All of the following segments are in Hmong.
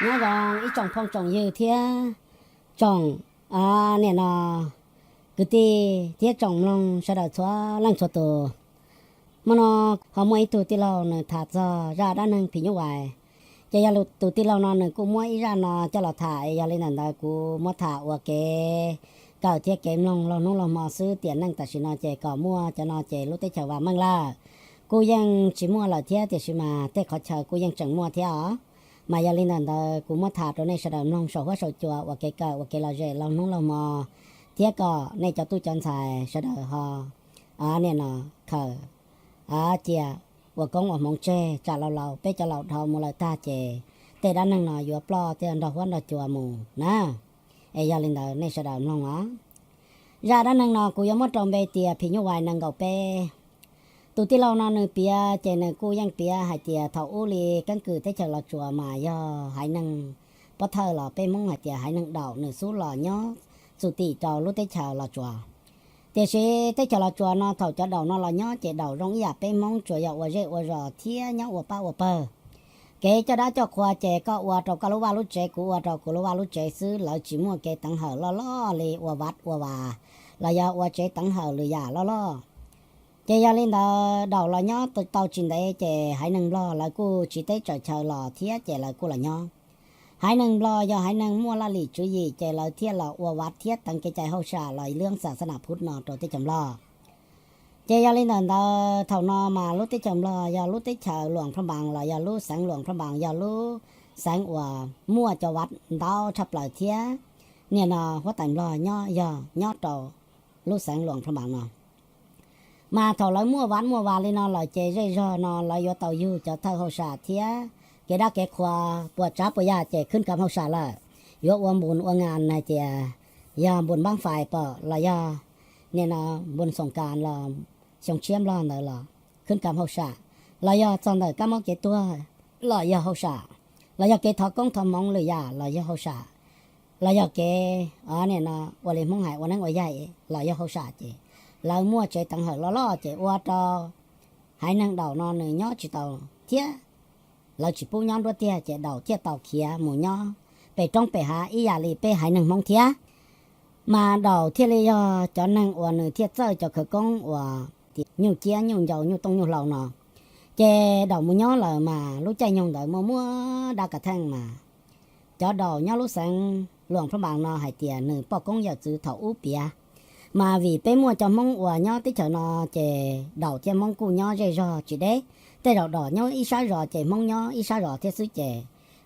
Nyob zoo ib tsoom phooj tsoom ywg thiab tsoom, a, niam no kwv tij thiab tsoom mloog sawv daws txhua leej txhua tus. Hmo no ho muaj ib tug tij laug nws tham txog zaj dab neeg phim nyuj vais. Ces yog tus tij laug no nws kuj muab ib zaj no coj los tham, yog li ntawm ntawd kuv muab tham ua kev kawm thiab kev mloog laug hnub laug hmo xwb. Tiam neej tam sim no ces kom muaj cov no ces lub teb chaws vam meej lawm, kuj yeej tsis muaj lawm thiab, tiam sis mas tej qhov chaw kuj yeej tseem muaj thiab os. Mas yog li ntawm ntawd kuv muab tham rau nej sawv daws mloog saum huab saum cua ua kev kawm ua kev lom zem laug hnub laug hmo, thiab kom nej cov tub cov ntxhais sawv daws ho, a, niam no khaws, a, cia ua koob ua hmoov tseg, tsam laus laus peb cov laus dhau mus lawm tag ces tej dab neeg no yuav ploj thiab nrog huab nrog cua mus na. Es yog li ntawd nej sawv daws mloog os. Zaj dab neeg no kuv yuav muab rau npe tias phim nyuj vais nees nkaum peb. Tus tij laug no nws piav ces nws kuj yeej piav hais tias thaum ub li keeb kwm teb chaws Los Tsuas mas yog haiv neeg, pob thawj los peb Hmoob hais tias haiv neeg Daum nws xub los nyob txum tim rau lub teb chaws Los Tsuas. Tiam sis teb chaws Los Tsuas no thaum cov Daum no los nyob ces Daum zoo ib yam peb Hmoob tsuas yog ua zej ua zos thiab nyob ua pab ua pawg. Kev coj dab coj qhua ces koj ua rau koj lub vaj lub tsev, kuv ua rau kuv lub vaj lub tsev xwb, lawv tsis muaj kev teev hawm loj loj li ua vaj ua vas los yog ua tsev teev hawm lwm yam loj loj. Ces yog li ntawd Daum los nyob tau tsis ntev ces haiv neeg Nplog lawv kuj tsiv teb tsaws chaw los thiab ces lawv kuj los nyob. Haiv neeg Nplog yog haiv neeg muaj laj lim tswv yim ces lawv thiaj los ua vaj thiab teev kev cai hauj sam los lwm xas xab nas phuv no rau teb chaws Nplog. Ces yog li ntawm ntawd thaum no mas lub teb chaws Nplog yog lub teb chaws Luam Phaj Npas los yog lub xeev Luam Phaj Npas yog lub xeev uas muaj cov vaj ntau tshaj plaws thiab niam no huab tais Nplog nyob yog nyob rau lub xeev Luam Phaj Npas no. Mas thaum lawv muaj vaj muaj vas li no lawm ces zej zog no lawv yuav tau yug cov thawj hauj sam thiab kev dab kev qhua puas tsav puas yam ces khwb kam hauj sam lawm. Yuav ua npus ua ngas hais tias yog npus npaab fais pom los yog niam no npus xoom kas los xyoo tshiab Nplog ntawd los khwb kam hauj sam, los yog txog ntawm kab mob kev tuag los yog hauj sam, los yog kev thov koob thov hmoov lwm yam los yog hauj sam, los yog kev, o, niam no ua li Hmoob hais ua neeb ua yaig los yog hauj sam ces lawv muaj tsev teev hawm loj loj ces ua rau haiv neeg Daum no nws nyob tsis tau thiab lawv tsis pub nyob nruab tiag ces Daum thiaj tau khiav mus nyob pem roob pem hav ib yam li peb haiv neeg Hmoob thiab. Mas Daum thiaj li yog cov neeg uas nws thiaj txawj cov khawv koob uas tias nyuj ciab nyuj ncau nyuj tooj nyuj hlau no. Ces Daum mus nyob lawm mas lub caij nyoog ntawd muaj muaj dab kav theej mas cov Daum nyob lub xeev Luam Phaj Npas no hais tias nws poj koob yawm txwv thaum ub piav. Mas vim peb muaj cov Hmoob uas nyob teb chaws no ces Daum thiab Hmoob kuj nyob zej zog tsis deb. Tej zaum Daum nyob ib sab zos ces Hmoob nyob ib sab zos thiab xwb ces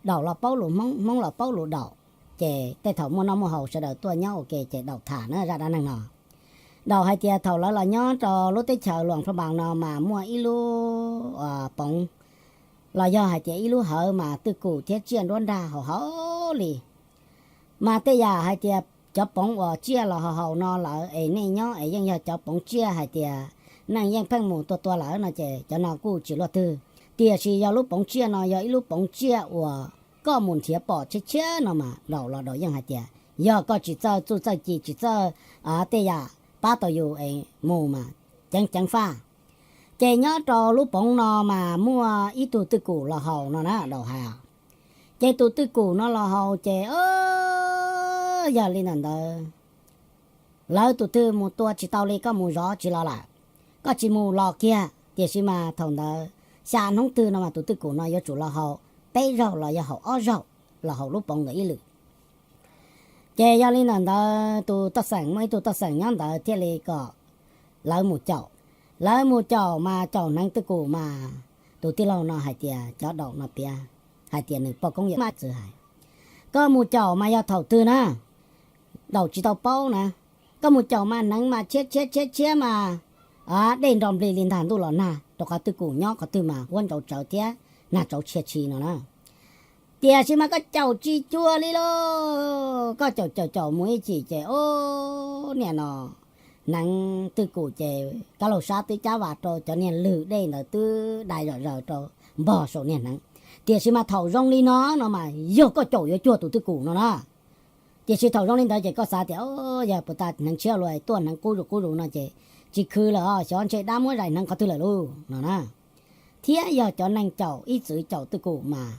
Daum los paub lus Hmoob, Hmoob los paub lus Daum. Ces tej thaum muaj noj muaj haus sawv daws tuaj nyob ua ke ces Daum tham na zaj dab neeg no. Daum hais tias thaum lawv los nyob rau lub teb chaws Luam Phaj Npas no mas muaj ib lub poov los yog hais tias ib lub hawv mas twj kum thiab tsiaj nruab nrag haus haus li. Mas tej yam hais tias cov poov uas tsiaj los haus haus no lawm es nej nyob es yeej yog cov poov tsiaj hais tias neeg yeej pheej mus tua tua lawm no ces cov no kuj tsis luaj twg. Tiam sis yog lub poov tsiaj no yog ib lub poov tsiaj uas koj mus nrhiav pom tshiab tshiab no mas Daum los Daum yeej hais tias yog koj tsis txawj txuj txawj ci tsis txawj tej yam pab tau yus es mus mas ceev ceev faj. Ces nyob rau lub poov no mas muaj ib tug twj kum los haus no na Daum hais. Ces tus twj kum no los haus ces yog li ntawm ntawd lawv tus twg mus tua tsis tau li koj mus zov tsis los lawm, koj tsis mus los kiag. Tiam sis mas thaum ntawd xya hnub twg no mas tus twj kum no yuav tsum los haus peb zaug los yog haus ob zaug los haus lub poov ntawd ib lwm. Ces yog li ntawm ntawd tus toj xeem muaj ib tug toj xeem nyob ntawd thiaj li kom lawv mus caum. Lawv mus caum mas caum hneev twj kum mas tus tij laug no hais tias cov Daum no piav hais tias nws poj koob yawm txwv hais, koj mus caum mas yog thaum twg na Daum tsis tau paub na, koj mus caum mas hneev mas tshiab tshiab tshiab tshiab mas dej nro nplig li ntag ntuj los nag rau qhov twj kum nyob qhov twg mas huab ntsauv tsawv thiab nag tsauv tshia tshi no na. Tiam sis mas koj caum tsis cuag li lauj, koj caum caum caum mus ib chim ces o niam no hneev twj kum ces kab laug sab twb cab vas rau cov niag lwg dej ntawd twb dai zom zaws rau npog saum niag hneev. Tiam sis mas thaum zoo li no no mas yog koj caum yuav cuag tus twj kum no na. Tiam sis thaum zoo li ntawd ces koj xav tias o yog puas tas hneev tshiab luaj tuaj hneev qub zus qub zus no ces tsis khwv lawm os, xyov ntshe dab muab zais hneev qhov twg lawm lauj no na. Thiab yog cov neeg caum ib txwv caum twj kum mas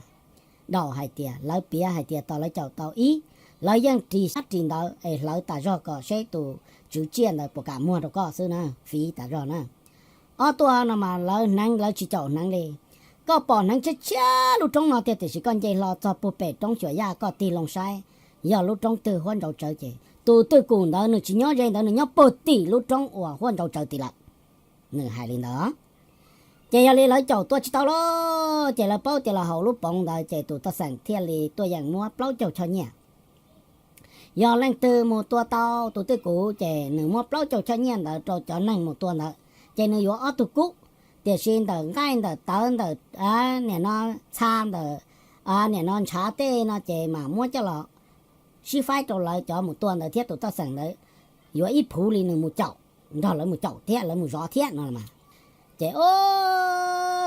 daus hais tias lawv piav hais tias tos lawv caum tau ib, lawv yeej ris sab ris ntawd es hlawv tas zog kom seb tus tswv tsiaj ntawd puas kam muag rau koj xwb na, fiv tas zog na. Ob tuaj no mas lawv hneev lawv tsis caum hneev li. Koj pom hneev tshiab tshiab lub roob no tiag tiam sis koj nce hlo txog puag pem roob xyuas yaj koj tig loo saib, yog lub roob twg huab ntsauv tsawv ces tus twj kum ntawd nws tsis nyob ze ntawd, nws nyob puag tim lub roob uas huab ntsauv tsawv tim lawm. Nws hais li ntawd. Ces yog li lawv caum tua tsis tau los ces lawv paub tias los hauv lub poov ntawd ces tus toj xeem thiaj li tuaj yeem muab plaub caug choj nyiaj. Yog leej twg mus tua tau tus twj kum ces nws muab plaub caug choj nyiaj ntawd rau cov neeg mus tua ntawd, ces nws yuav ob tug kub. Tiam sis ntawm nqaij ntawm tawv ntawm, niam no, txha ntawm, niam no, ntshav tej no ces mam muab coj los sib faib rau lawv cov mus tua ntawd thiab tus toj xeem ntawd yuav ib phuv li nws mus caum, nrog lawv mus caum thiab lawv mus zov thiab no mas. Ces o,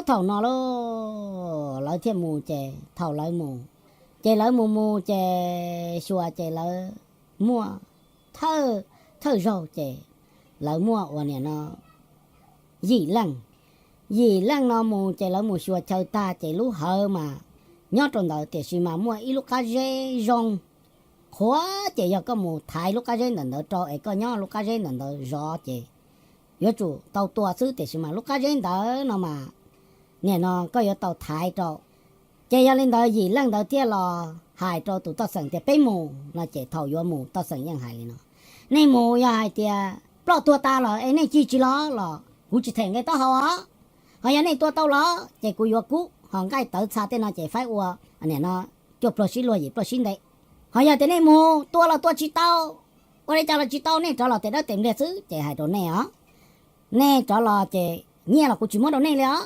thaum no lauj, lawv thiaj mus ces thaum lawv mus, ces lawv mus mus ces xyuas ces lawv muaj thawj, thawj zaug ces lawv muaj ua niam no yim leej. Yim leej no mus ces lawv mus xyuas chaw tag ces lub hawv mas nyob rau ntawd tiam sis mas muaj ib lub qab zeb zoo qhuav ces yog koj mus thaiv lub qab zeb ntawm ntawd rau es koj nyob lub qab zeb ntawm ntawd zov ces yuav tsum tau tua xwb tiam sis mas lub qab zeb ntawd no mas niam no koj yuav tau thaiv rau. Ces yog li ntawd yim leej ntawd thiaj los hais rau tus toj xeem tias peb mus no ces thaum yuav mus toj xeem yeej hais li no, nej mus yog hais tias ploj tuag tas lawm es nej cig tsis los los kuv tsis them nqe taub hau os. Ho yog nej tua tau los ces kuv yuav kub, ho nqaij tawv txha tej no ces faib ua niam no cuaj pluag sib luag yim pluag sib nte. Ho yog tias nej mus tua los tua tsis tau, ua li cas los tsis tau, nej rov los tes dawb tes npliag xwb ces hais rau nej os, nej rov los ces nyiaj los kuv tsis muab rau nej li os.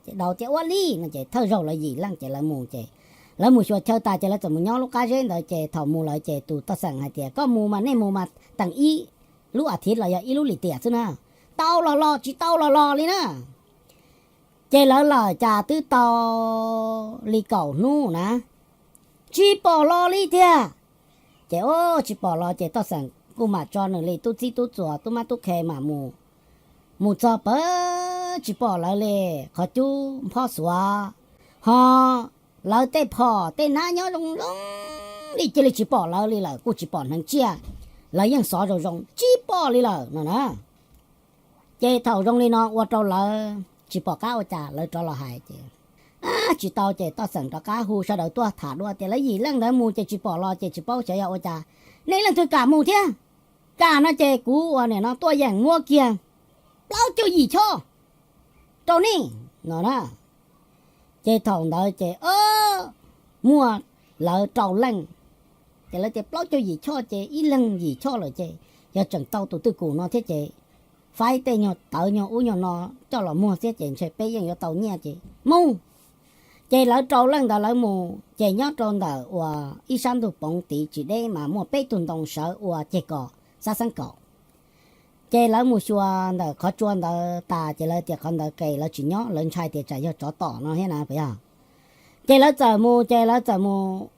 Ces daus tias ua li no ces thawj zaug lawv yim leej ces lawv mus ces lawv mus xyuas chaw tas ces lawv txawm mus nyob lub qab zeb ntawd ces thaum mus lawm ces tus toj xeem hais tias koj mus mas nej mus mas teem ib lub as thiv los yog ib lub lim tiam xwb na, tau los los tsis tau los los li na. Ces lawv lawm cas twb tau li kaum hnub na, tsis pom los li tiag. Ces o, tsis pom los ces toj xeem kuj mam tso nws li tub txib tub txuas tub mab tub qhe mam mus. Mus txog pawg tsis pom lawv li, qhov cub nphob xuav, ho lawv tej phom tej hnab nyob zoo zoo li cia li tsis pom lawv li lawm, kuj tsis pom hneev tsiaj, lawv yeej xov zoo zoo tsis pom li lawm no na. Ces thaum zoo li no ua rau lawv tsis pom qab ua cas lawv rov los hais ces tsis tau ces toj xeem rov qab hu sawv daws tuaj tham dua tias lawv yim leej ntawd mus ces tsis pom los ces tsis paub xyov yog ua cas, nej leej twg kam mus thiab? Kam no ces kuv ua niam no tuaj yeem muab kiag plaub caug yim choj rau nej no na. Ces thaum ntawd ces muaj lawv rau leej, ces lawv tias plaub caug yim choj ces ib leeg yim choj lawm ces yog tseem tau tus twj kum no thiab ces faib tej nyuag tawv nyuag ub nyuag no coj los muag thiab ces ntshe peb yeej yuav tau nyiaj ces mus. Ces lawv rau leej ntawd lawv mus ces nyob rau ntawm uas ib sab ntug poov tid tsis deb mas muaj peb tug ntoo sawv ua ceg kos xab xeeb kaum. Ces lawv mus xyuas ntawm qhov tsua ntawd tas ces lawv tias qhov ntawd qes lawv tsis nyob, lawv ntshai tias tsam yog tsov tom no thiab na puas yog. Ces lawv txawm mus ces lawv txawm mus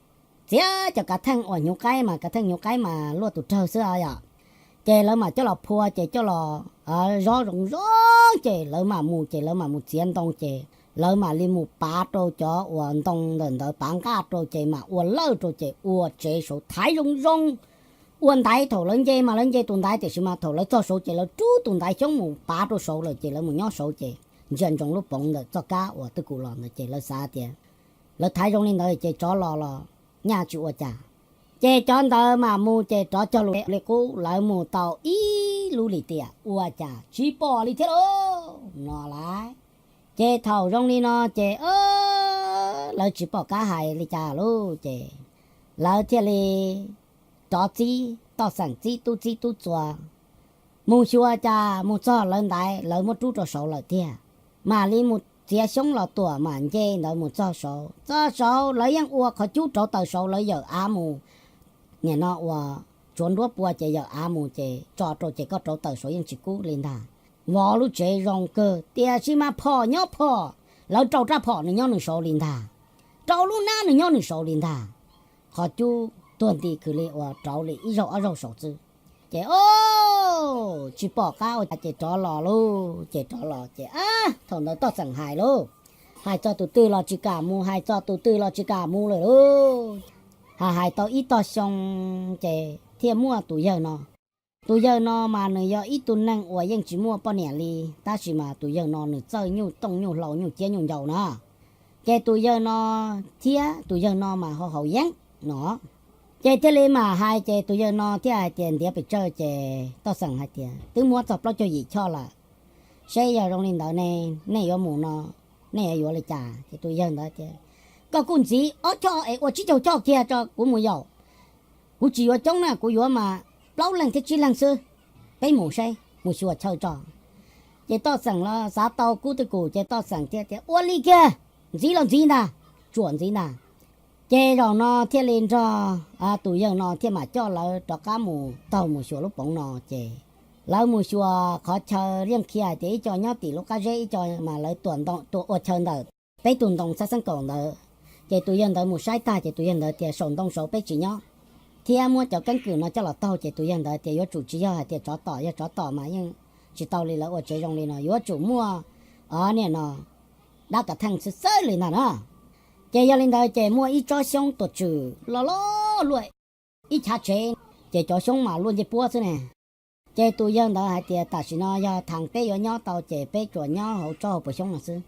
txiav cov kav theej uas hnyuv qaib mas kav theej hnyuv qaib mas luaj tus rawg xwb yom. Ces lawv mam coj los phua ces coj los zov zoo zoo ces lawv mam mus ces lawv mam mus txiav ntoo ces lawv mam li mus pav rau cov uas ntoo ntawm ntawd pav nqaj rau ces mam ua lawj rau ces ua tsev saud thaiv zoo zoo. Ua ntaiv thaum lawv nce mas lawv nce tus ntaiv tiam sis mas thaum lawv txog saud ces lawv rub tus ntaiv xyoob mus pav rau saud lawm ces lawv mus nyob saud ces ntsia ntsoov lub poov ntawm txoj kab uas twb kuv los ntawd ces lawv xav tias lawv thaiv zoo li ntawd ces tsov los los nyaj tsis ua cas. Ces cov ntawd mam mus ces rov cog lus li qub lawv mus tau ib lub lim tiam ua cas tsis pom li thiab lauj no lauj. Ces thaum zoo li no ces lawv tsis pom qab hais li cas lauj ces lawv thiaj li rov txib toj xeem txib tub txib tub txuas mus xyuas cas mus txog lawv ntaiv lawv muab rub rau saud lawm tiag. Mam li mus txiav xyoob los tuam mam nce ntawd mus txog saud, txog saud lawv yeej ua qhov cub rauv taws saud lawv yawm av mus. Nim no uas tsuav nruab pua ces yawm av mus ces tso rau ces koj rauv taws saud yeej tsis kub li ntag. Vov lub tsev zoo kawg tiam sis mas phom nyob phom, lawv rau rab phom nws nyob nws saud li ntag, rau lub nab nws nyob nws saud li ntag. Qhov cub tuag nti khwv li uas rauv li ib zaug ob zaug saud xwb. Ces o, tsis pom qab ua cas ces rov los lauj, ces rov los ces a, thaum ntawd toj xeem hais lauj, hais txog tus twg los tsis kam mus, hais txog tus twg los tsis kam mus lawm lauj. Hais hais tau ib tog xyoo ces thiaj muaj tus yawg no. Tus yawg no mas nws yog ib tug neeg uas yeej tsis muaj poj niam li, tab sis mas tus yawg no nws txawj nyuj tooj nyuj hlau nyuj ciab nyuj ncaus na. Ces tus yawg no thiab tus yawg no mas ho haus yeeb no. Ces thiaj li mam hais ces tus yawg no thiaj hais tias ntiav pes tsawg ces Toj Xeem hais tias twb muab txog plaub caug yim choj lawm, seb yog zoo li ntawd ne, nej yuav mus no, nej yuav yuav li cas? Ces tus yawg ntawd tias koj kuj ntxiv ob choj es ua tsib caug choj kiag tso kuv mus yaum. Kuv tsis yuav coob na, kuv yuav mas plaub leeg thiab tsib leeg xwb, peb mus seb, mus xyuas chaw tso. Ces Toj Xeem los xav tau Kub Twj Kum ces Toj Xeem thiaj tias ua li kiag, ntxiv los ntxiv ntag, tsuam ntxiv ntag. Ces zaum no thiaj li nrog tus yawg no thiaj mam coj lawv rov qab mus taug mus xyuas lub poov no ces lawv mus xyuas qhov chaw yeej qhia hais tias ib co nyob tim lub qab zeb, ib co mas lawv tua ntoo tua ua chaw ntawm peb tus ntoo xab xeeb kaum ntawd. Ces tus yawg ntawd mus saib tag ces tus yawg ntawd tias saum ntoo saud peb tsis nyob, thiab muab cov keeb kwm no coj los taug ces tus yawg ntawd tias yuav tsum tsis yog hais tias tsov tom, yog tsov tom mas yeej tsis tau li, lawv ua tsev zoo li no yuav tsum muaj, o, niaj no dab kav theej xwb xwb li ntag na. Ces yog li ntawd ces muaj ib tsob xyoob tuam tswm loj loj luaj ib chav tsev, ces cov xyoob mas luaj ncej puab xwb ne. Ces tus yawg ntawd hais tias tam sim no yog thaum peb yuav nyob tau ces peb tsuas nyob hauv tsob hauv paus xyoob no xwb.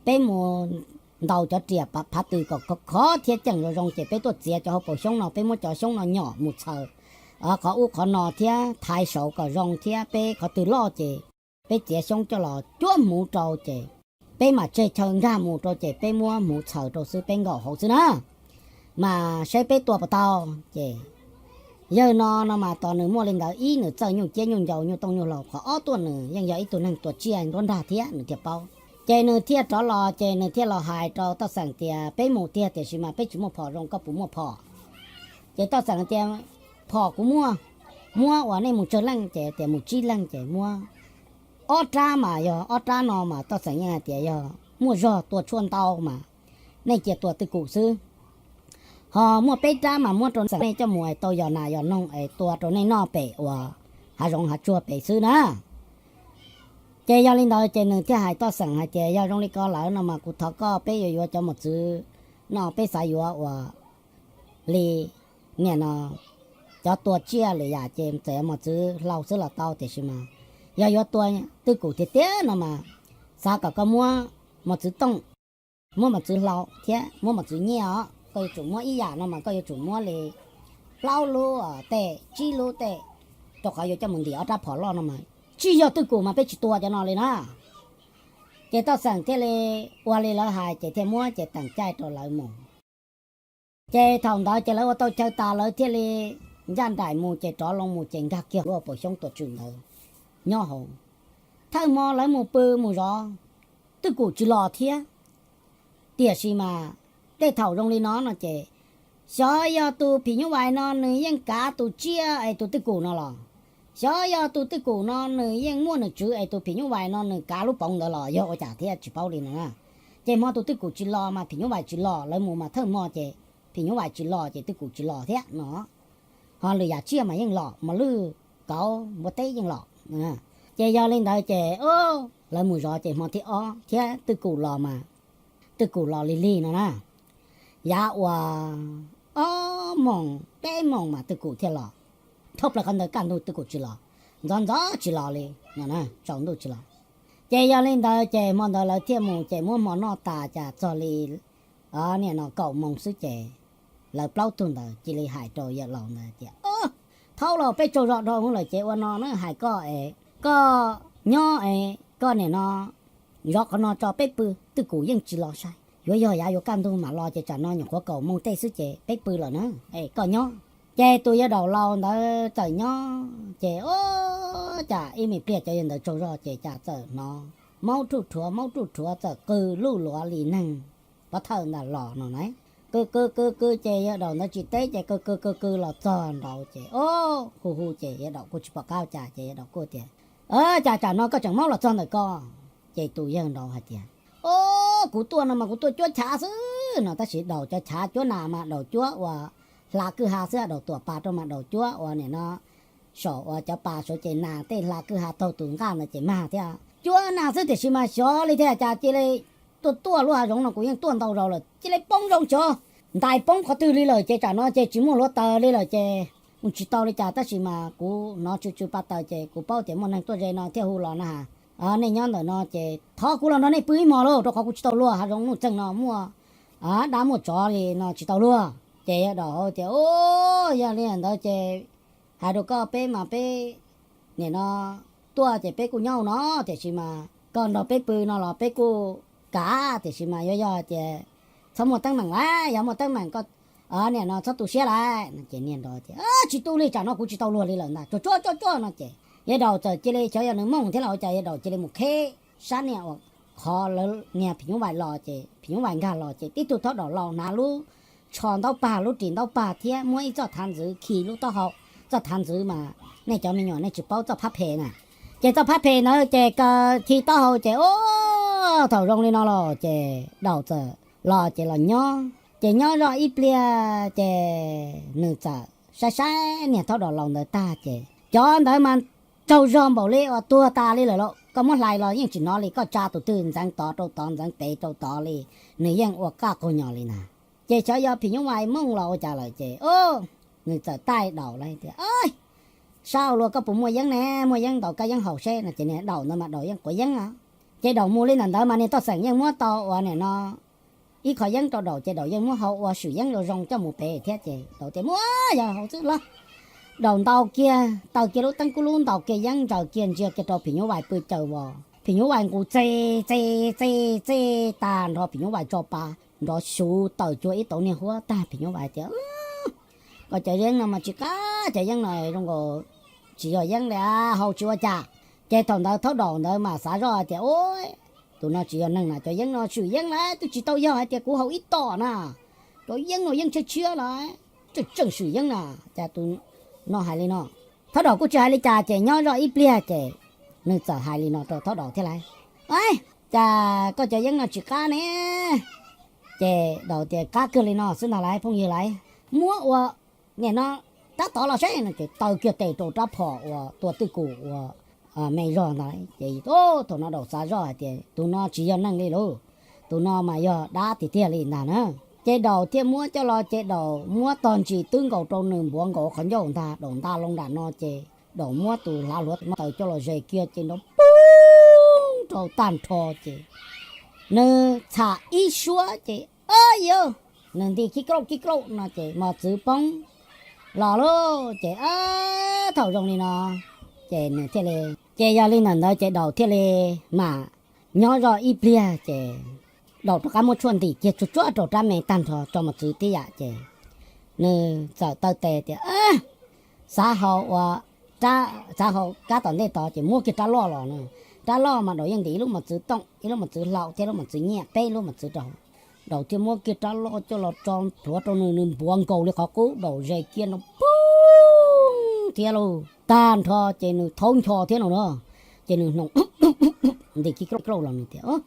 Peb mus ntaus cov riam phav tws kom khov khov thiab ceem zoo zoo ces peb tuaj txiav cov hauv paus xyoob no, peb muab cov xyoob no nyom mus txhaws qhov ub qhov no thiab thaiv saud kom zoo thiab peb qhov twg loj ces peb txiav xyoob coj los cuab hmuv rau ces peb mam tseg chaw nkag mus rau ces peb muab hmuv txhaws rau xwb, peb nkaum hauv xwb na. Mas saib peb tua puas tau. Ces yawg no no mas tos nws muaj li ntawd, ib nws txawj nyuj ciab nyuj ncaus nyuj tooj nyuj hlau, qhov ob tuaj nws yeej yog ib tug neeg tua tsiaj nruab nrag thiab nws thiaj paub. Ces nws thiaj rov los ces nws thiaj los hais rau Toj Xeem tias peb mus tiag tiam sis mas peb tsis muaj phom zoo, koj puas muaj phom? Ces Toj Xeem tias phom kuv muaj, muab uas nej mus tsawg leej? Ces tias mus tsib leej. Ces muab ob rab mas yog ob rab no mas Toj Xeem yeej hais tias yog muaj zog tua tshuaj ntau mas nej cia tua twj kum xwb. Ho muaj peb rab mas muab rau Toj Xeem nej coj mus es tau yos nas yos noog es tua rau nej noj pem uas hav zoov hav tsuag pem xwb na. Ces yog li ntawd ces nws thiaj hais Toj Xeem hais tias yog zoo li ko lawm no mas kuv thov koj, peb yuav yuav cov mos txwv no peb xav yuav uas li niaj no cov tua tsiaj lwm yam ces txawm yuav mos txwv hlau xwb los tau tiam sis mas yog yuav tua twj kum tiag tiag no mas xav kom koj muab mos txwv tooj, muab mos txwv hlau thiab muab mos txwv nyiaj os. Koj yuav tsum muab ib yam no mas koj yuav tsum muab li plaub lub tej, tsib lub tej, rau qhov yuav coj mus ntim ob rab phom loj no mas tsis yog twj kum mas peb tsis tua cov no li na. Ces Toj Xeem thiaj li ua li lawv hais ces thiaj muab ces teem caij rau lawv mus. Ces thaum ntawd ces lawv ua tau chaw tas lawv thiaj li ncaj nraim mus ces rov loo mus ces nkag kiag lub paus xyoob tuam tswm ntawd nyob hauv. Thawj hmo lawv mus pw mus zov, twj kum tsis los thiab. Tiam sis mas tej thaum zoo li no no ces xyov yog tus phim nyuj vais no nws yeej kav tus tsiaj es tus twj kum no los, xyov yog tus twj kum no nws yeej muaj nws tswv es tus phim nyuj vais no nws kav lub poov ntawd los yog ua cas thiab tsis paub li no na. Ces hmo tus twj kum tsis los mas phim nyuj vais tsis los, lawv mus mas thawj hmo ces phim nyuj vais tsis los ces twj kum tsis los thiab no. Ho lwm yam tsiaj mas yeej los, mos lwj, kauv, npua teb yeej los. Ces yog li ntawd ces lawv mus zov ces hmo thib ob thiab twj kum los mas twj kum los lig lig no na. Yav uas ob moos peb moos mas twj kum thiaj los. Dhau plaws qhov ntawd kaj ntug twj kum tsis los, ntxov ntxov tsis los li no, tsaus ntuj tsis los. Ces yog li ntawd ces hmo ntawd lawv thiaj mus ces muab hmo noj tas cas txog li niaj no kaum moos xwb ces lawv plaub tug ntawd cia li hais rau yawm laus ntawd tias, Thaub laus, peb tsaug zog dhau hwv lawm ces ua no na, hais koj es koj nyob es koj niaj no zov qhov no tso peb pw, twj kum yeej tsis los sai. Yuav yog yav yuav kaj ntug mam los ces tsam no nyuam qhuav kaum moos tej xwb ces peb pw lawm na, es koj nyob. Ces tus yawg daum laus ntawd txawm nyob ces ua cas ib me pliag cov yawg ntawd tsaug zog ces cas txawm hnov maub ruj rhuav maub ruj rhuav txawm qw luj luav li neeg pov thawj ntawd los no na. Qw qw qw qw ces yawg daum ntawd tsis teb ces qw qw qw qw los txog nraud ces hu hu ces yawg daum kuj tsis pom qab ua cas ces yawg daum kuj tias, Cas tsam no koj tseem maub los txog ntawm ko? Ces tus yawg nraud hais tias, O, kuv tuaj no mas kuv tuaj cuab chav xwb no, tab sis daum cov chav cuab nas mas daum cuab uas hla kwj ha xwb, daum tuam pas rau mas daum cuab uas niaj no saum uas cov pas saud ces nas tej hla kwj ha taug tus nqaj ntawd ces mag thiab. Cuab nas xwb tiam sis mas xyov li thiaj cas cia li tuaj tuaj lub hav zoov no kuv yeej tuaj ntau zaus lawm, cia li poob zoo cov ntais poob qhov twg li lawm ces tsam no ces tsis muaj hluav taws li lawm ces kuv tsis tau li cas, tab sis mas kuv hnov tsw tsw pa taws ces kuv paub tias muaj neeg tuaj ze no thiaj hu los na. Nej nyob ntawm no ces thov kuv los nrog nej pw ib hmos lauj, rau qhov kuv tsis tau luag, hav zoov nuj txeeg no muaj dab muaj tsov li no tsis tau luag. Ces yawg Daum hais tias, Yog li ntawd ces hais rau koj, peb mas peb nim no tuaj ces peb kuj nyob no, tiam sis mas koj nrog peb pw no los peb kuj kam, tiam sis mas yuav yog tias txhob muaj teeb meem lawm, yog muaj teeb meem koj nim no txhob tu siab lawm. Ces niag nrog tias, Tsis tu li, tsam no kuv tsis tau luag li lawm ntag, tsuag tsuag tsuag tsuag no ces yawg Daum txawm cia li, xyov yog nws mooj thiab los ua cas, yawg Daum cia li mus kheb sab niag uas qhov lawv niag phim nyuj vais los ces phim nyuj vais nkag los ces tib tug thaub daum laus hnav lub tsho ntaub pag, lub ris ntaub pag thiab muab ib txoj thav ntxwv khi lub taub hau. Txoj thav ntxwv mas nej cov me nyuam nej tsis paub txoj phab phem na. Ces txoj phab phem ntawd ces kaw khi taub hau ces, ub, thaum zoo li no los ces Daum txawm los ces los nyob ces nyob zoj ib pliag ces nws txawm saib saib niag thaub daum laus ntawd tag ces cov ntawd mas tsaug zog npaum li uas tuag tas li lawm lauj. Koj muab hlais los yeej tsis hnov li, koj tsa tus twg ntxeev tod rau tod ntxeev pem rau tod li, nws yeej ua qaj qaug nyos li ntag. Ces xyov yog phim nyuj vais mooj los ua cas lawm ces nws txawm taij Daum lawm tias, Sab hauv luag koj puas muaj yeeb ne, muaj yeeb ntaus kab yeeb haus seb no. Ces niag Daum ntawd mas Daum yeej quav yeeb os. Ces Daum mus li ntawm ntawd mas niag toj xeem yeej muab tau uas nim no ib qho yeeb rau Daum ces Daum yeej muab hau ua swm yeeb zoo zoo coj mus pem thiab ces Daum tias, Muab, yog hauv xwb los. Daum ntaus kiag, taws kiag lub teeb kub lub ntaus kiag yeeb ntsaws kiag ntsia kiag rau phim nyuj vais pw caws vos, phim nyuj vais nqus txe txe txe txej tag nrho phim nyuj vais tso pa nrov xuv taws cuag ib tauv niag huab tag. Phim nyuj vais tias, Koj cov yeeb no mas tsis qab, cov yeeb no zoo nkaus tsis yog yeeb li, hau tsis ua cas. Ces thaum ntawd thaub daum ntawd mas xav zoj tias, Ub, tus no tsis yog neeg na, cov yeeb no swm yeeb lawm, twb tsis tau yog hais tias kuv haus ib tom na, cov yeeb no yeej tshiab tshiab lawm, tseem tseem swm yeeb na. Cas tus no hais li no. Thaub daum kuj tsis hais li cas ces nyob zoj ib pliag ces nws txawm hais li no rau thaub daum thiab lauj, Cas koj cov yeeb no tsis qab ne? Ces Daum tias, Qab kawg li no xwb ntag lauj phooj ywg lauj, muab ua nim no rab tod los seb no. Ces taw kiag tes rau rab phom uas tua twj kum uas me zog ntag. Ces thaum no Daum xav zoj hais tias, Tus no tsis yog neeg li lauj, tus no mas yog dab tiag tiag li ntag na. Ces Daum thiaj muab coj los ces Daum muab tog ntsis twb nkaus rau nws npuav nkaus qhov ncauj ntag. Daum nta loo nram no ces Daum muab tus hlav hluav taws coj los zes kiag ces nrov poob rau tag nrho ces nws txham ib suab ces, Ab yawg, nws nti kib klauj kib klauj no ces mos txwv poob los lauj. Ces thaum zoo li no ces nws thiaj li, ces yog li ntawm ntawd ces Daum thiaj li mam nyob zoj ib pliag ces Daum rov qab muab tshuaj ntim kiag tsuag tsuag rau rab me tag nrho tso mos txwv tib yam ces nws txawm taw tes tias, Xav hau ua, xav hau kab tom ntej tod ces muab kiag rab loj los na. Rab loj mas Daum yeej ntim ib lub mos txwv tooj, ib lub mos txwv hlau thiab lub mos txwv nyiaj, peb lub mos txwv rau. Daum thiaj muab kiag rab loj coj los tso plhuav rau nws, nws npuav nkaus li qhov qub, Daum zes kiag no poob thiab lauj. Tag nrho ces nws thaub ncho thiab no na. Ces nws hnoos nti kib klauj klauj los nws tias,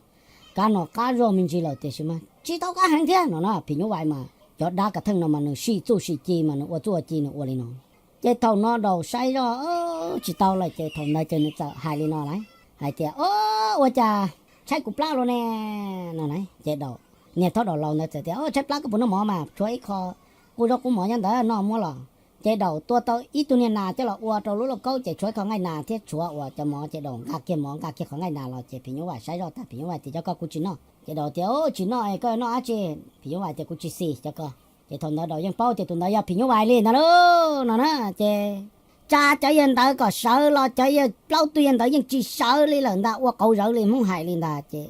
Kab no qab zog me ntsis lawm tiam sis mas tsis tau qab heev thiab no na. Phim nyuj vais mas cov dab kav theej no mas nws sim txuj sim ci mas nws ua txuj ua ci nws ua li no. Ces thaum no Daum saib zoj tsis tau lawm ces thaum ntawd ces nws txawm hais li no lauj, hais tias, Ua cas tshaib kuv plab los ne? No lauj. Ces Daum, niag thaub daum laus ntawd txawm tias, Tshaib plab koj puas noj mov mas, tshuav ib qho qub zaub qub mov nyob ntawd noj muab los. Ces Daum tua tau ib tug niag nas coj los ua rau lub lauj kaub ces tshuav ib qho nqaij nas thiab tshuav uas cov mov ces Daum nqa kiag mov nqa kiag qhov nqaij nas los ces phim nyuj vais saib zoj tag phim nyuj vais tias, Cov ko kuv tsis noj. Ces Daum tias, Tsis noj koj noj dab tsi? Phim nyuj vais tias, Kuv tsis xis cov ko. Ces thaum ntawd Daum yeej paub tias tus ntawd yog phim nyuj vais li ntag lauj no na. Ces tsa cov yawg ntawd kom sawv los, cov yawg plaub tug yawg ntawd yeej tsis sawv li lawm ntag, ua qauv zawv li Hmoob hais li ntag. Ces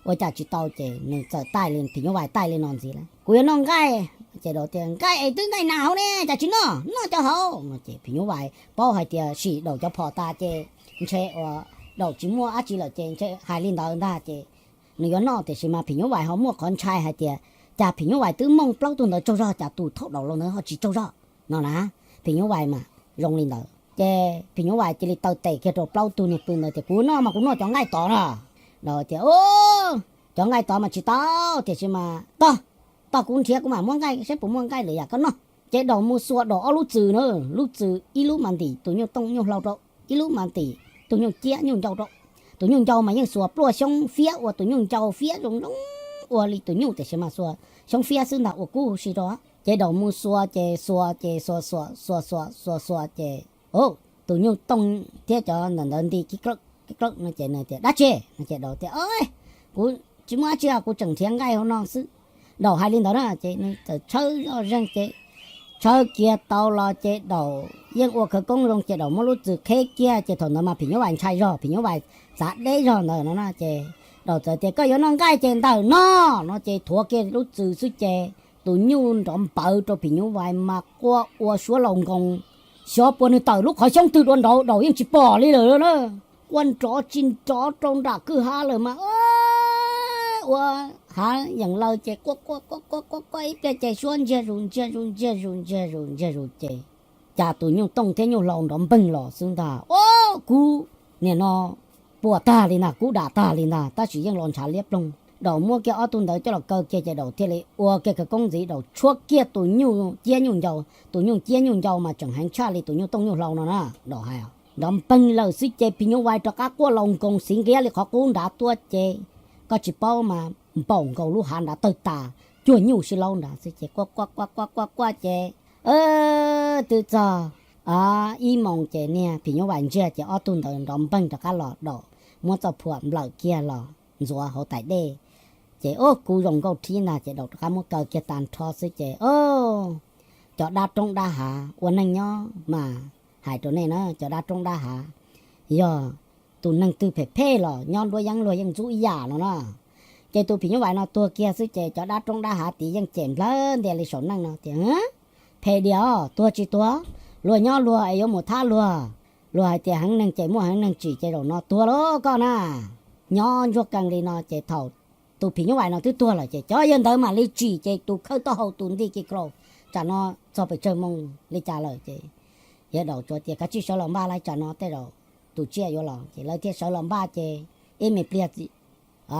ua cas tsis tau ces nws txawm taij li phim nyuj vais taij li no ntxiv lauj, Kuv yuav noj nqaij. Ces Daum tias, Nqaij es twb nqaij nas hauv ne, cas tsis noj, noj cov hauv no. Ces phim nyuj vais paub hais tias sim Daum cov phom tas ces ntshe uas Daum tsis muaj dab tsi lawm ces ntshe hais li ntawd ntag ces nws yuav noj, tiam sis mas phim nyuj vais ho muaj qhov ntshai hais tias, Cas phim nyuj vais twb mooj plaub tug ntawd tsaug zog, cas tus thaub daum laus ntawd ho tsis tsaug zog no na. Phim nyuj vais mas zoo li ntawd ces phim nyuj vais cia li taw tes kiag rau plaub tug niag pw ntawd tias, Kuv noj mas kuv noj cov nqaij tod na. Daum tias, Cov nqaij tod mas tsis tau, tiam sis mas tog, tog kuv nrhiav kuv mam muab nqaij seb puas muaj nqaij lwm yam koj noj. Ces Daum mus xuas Daum ob lub txwm na, lub txwm ib lub mas ntim tus nyuj tooj nyuj hlau rau, ib lub mas ntim tus nyuj ciab nyuj ncau rau. Tus nyuj ncau mas yeej xuas pluaj xyoob fiab ua tus nyuj ncau fiab zoo zoo ua li tus nyuj tiam sis mas xuas xyoob fiab xwb ntag ua kub huv si rau. Ces Daum mus xuas ces xuas ces xuas xuas xuas xuas xuas xuas ces tus nyuj tooj thiab cov ntawm ntawd nti kib klawm kib klawm no ces nws tias dab tsi no ces Daum tias kuv tsis muaj dab tsi os, kuv tseem nrhiav nqaij hauv no xwb. Daum hais li ntawd na ces nws txawm tshawb zoj zeeg ces tshawb kiag tau los ces Daum yeej ua khawv koob zoo ces Daum muab lub txwm qheb kiag ces thaum ntawd mas phim nyuj vais ntshai zog, phim nyuj vais txav deb zog ntawd no na ces Daum txawm tias koj yuav noj nqaij ces ntawm no no ces thuav kiag lub txwm xwb ces tus nyuj nrov npawv rau phim nyuj vais mas quaj ua suab laus nkoos, xyov puas nws tawm lub qhov xyoob twg dua nraud Daum yeej tsis pom li lawm na. Quaj nrov tsis nrov rau nram kwj ha lawm mas ua hav yeem laws ces quaj quaj quaj quaj quaj ib pliag ces suab ntsiag zus ntsiag zus ntsiag zus ntsiag zus ntsiag zus ces cas tus nyuj tooj thiab nyuj hlau nrov npeeg los xwb ntag. Ua kub niam no puas tag li ntag, kub dam tag li ntag tab sis yeej los ntshav liab ploog. Daum muab kiag ob tug ntawd coj los kaw kiag ces Daum thiaj li ua kiag khawv koob ntxiv, Daum tshuab kiag tus nyuj ciab nyuj ncau. Tus nyuj ciab nyuj ncau mas tseem heev tshaj li tus nyuj tooj nyuj hlau no na. Daum hais nrov npeeg lawm xwb ces phim nyuj vais rov qab quaj laus nkoos xiv nqiab li qhov qub nrad tuaj ces koj tsis paub mas npaum nkaus lub hav nrad tawg tas, cuag nyuj sib laub nrad xwb ces quaj quaj quaj quaj quaj quaj ces twb txog ib moos ces niag phim nyuj vais ntsiag ces ob tug ntawd nrov npeeg rov qab los, Daum muab txoj phuam nplawm kiag los ntxuav hauv tais dej ces ua kub zoo nkauj thib ntag ces Daum rov qab muab kaw kiag tag nrho xwb ces cov dab roob dab hav ua neej nyob mas hais rau nej na, cov dab roob dab hav yog tus neeg twg phem phem los nyob nruab yeeb luag yeej ntxub ib yam no na. Ces tus phim nyuj vais no tuag kiag xwb ces cov dab roob dab hav tid yeej cem nplawg ntias li saum neej no tias phem diam os, tuag tsis tuag, luag nyob luag es yuav mus thab luag. Luag hais tias heev neeg ces muaj heev neeg tsim ces zaum no tuag lauj koj na. Nyob ntsuag qees li no ces thaum tus phim nyuj vais no twb tuag lawm ces cov yawg ntawd mam li tsim ces tus khawb taub hau tus nti ki klau, tsam no txog pes tsawg moo li cas lawm ces yawg Daum tsuas tias kav tsij sawv los npaj lauj, tsam no tej zaum tus tsiaj yuav los ces lawv thiaj sawv los npaj ces ib me pliag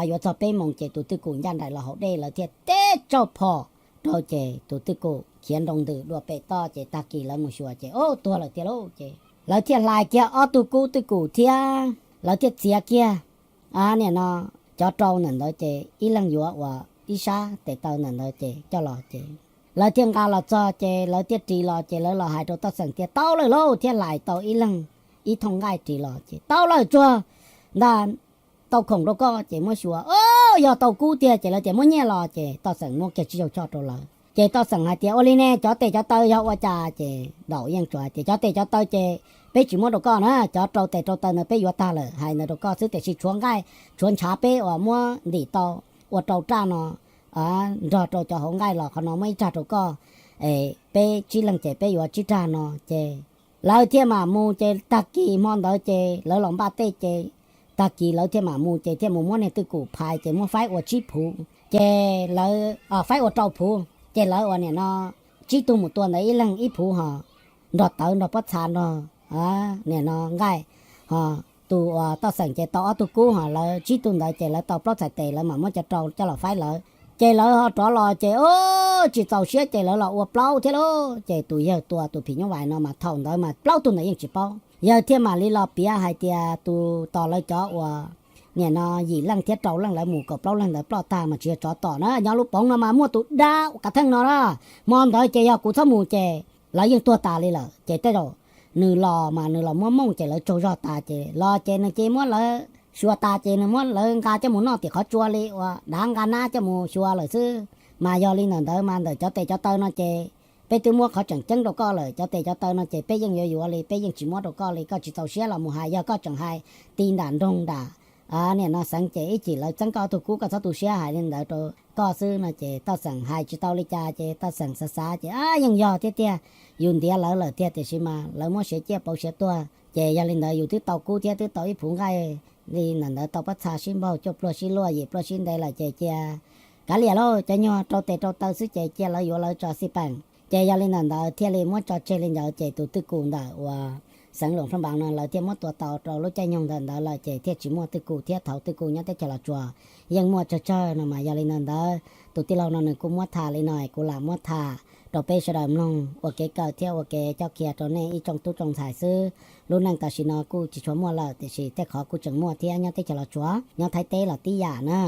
yuav txog peb moos ces tus twj kum ncaj nraim los haus dej lawv thiaj teb tsauj phom rau ces tus twj kum khiav nroo ntws dua pem toj ces tag kis lawv mus xyuas ces ub tuag lawm tiag lauj ces lawv thiaj hlais kiag ob tug kub twj kum thiab lawv thiaj txiav kiag niam no cov rau ntawm ntawd ces ib leeg yuav ua ib sab tes taw ntawm ntawd ces coj los ces lawv thiaj nqa los txog ces lawv thiaj ris los ces lawv los hais rau Toj Xeem tias tau lawm lauj, thiaj hlais tau ib leeg ib thooj nqaij ris los ces tau lawm, tsuag ntag, tau khoom rau koj ces muab xyuas, o, yog tau kub tiag ces lawv tias muab nyiaj los ces Toj Xeem muab kiag tsib caug choj rau lawv ces Toj Xeem hais tias ua li ne cov tes cov taw yog ua cas ces Daum yeej tsuas hais tias cov tes cov taw ces peb tsis muab rau koj na, cov rau tes rau taw ntawd peb yuav tag lawm, hais ntawd rau koj xwb tiam sis tshuav nqaij tshuav ntshav peb uas muab ntim tau ua rau raj no nrog rau cov hauv nqaij los qhov no muab ib rag rau koj, peb tsib leeg ces peb yuav tsib rag no ces lawv thiaj mam mus ces tag kis hmo ntawd ces lawv los npaj tej ces tag kis lawv thiaj mam mus ces thiaj mus muab niag twj kum phais ces muab faib ua tsib phuv ces lawv faib ua rau phuv ces lawv ua niam no tsib tug mus tua ntawd ib leeg ib phuv ho nrog tawv nrog pob txha nrog niam no nqaij ho tus uas Toj Xeem ces tau ob tug kub ho lawv tsib tug ntawd ces lawv tau plaub txhais tes lawv mam muab cov rau coj los faib lawv ces lawv ho rov los ces tsis txaus siab ces lawv los ua plaub thiab lauj ces tus yawg tua tus phim nyuj vais no mas thaum ntawd mas plaub tug ntawd yeej tsis paub, yawg thiaj mam li los piav hais tias tus tos lawv cov uas niam no yim leej thiab rau leej lawv mus kaum plaub leeg ntawd ploj tag mas tsis yog tsov tom na, nyob lub poov no mas muaj tus dab ua kav theej no na, hmo ntawd ces yog kuv txhob mus ces lawv yeej tuag tas li lawm ces tej zaum nws los mas nws los muab mooj ces lawv tsaug zog tas ces los ces nws cia muab lawv xyuas tas ces nws muab lawv nqa coj mus noj tim qhov tsua li uas dav nqa nab coj mus xyuas lawm xwb. Mas yog li ntawm ntawd mas ntawm cov tes cov taw no ces peb twb muab qhov tseem ceeb rau koj lawm, cov tes cov taw no ces peb yeej yuav yuav li, peb yeej tsis muab rau koj li, koj tsis txaus siab los mus hais, yog koj tseem hais ti nram nroog nram niam no xeev ces ib chim lawv txeeb koj ob tug kub, koj txhob tu siab, hais li ntawd rau koj xwb no ces Toj Xeem hais tsis tau li cas ces Toj Xeem xav xav ces yeej yog thiab tiag, yus ntiav lawv lawm tiag tiam sis mas lawv muab siav ciaj pauv siav tuag ces yog li ntawd yus twb tau kub thiab twb tau ib phuv nqaij li ntawm ntawd tau pob txha sib npaug, cuaj pluag sib luaj, yim pluag sib ntev lawm ces cia kav liam lauj, cov nyuag rau tes rau taw xwb ces cia lawv yuav lawv tso xij peem. Ces yog li ntawm ntawd thiaj li muab tso tseg li ntawd ces tus twj kum ntawm uas xeev Luam Phaj Npav no lawv thiaj muab tua tau rau lub caij nyoog ntawm ntawd lawm ces thiaj tsis muaj twj kum thiab, thaum twj kum nyob teb chaws Los Tsuas yeej muaj tsawg tsawg no mas yog li ntawm ntawd tus tij laug no nws kuj muab tham li no kuv lam muab tham rau peb sawv daws mloog ua kev kawm thiab ua kev coj kiag rau nej ib tsoom tub tsoom ntxhais xwb. Lub neej tam sim no kuj tsis tshua muaj lawm, tiam sis tej qhov kuj tseem muaj thiab, nyob teb chaws Los Tsuas, nyob Thaib teb los tib yam na.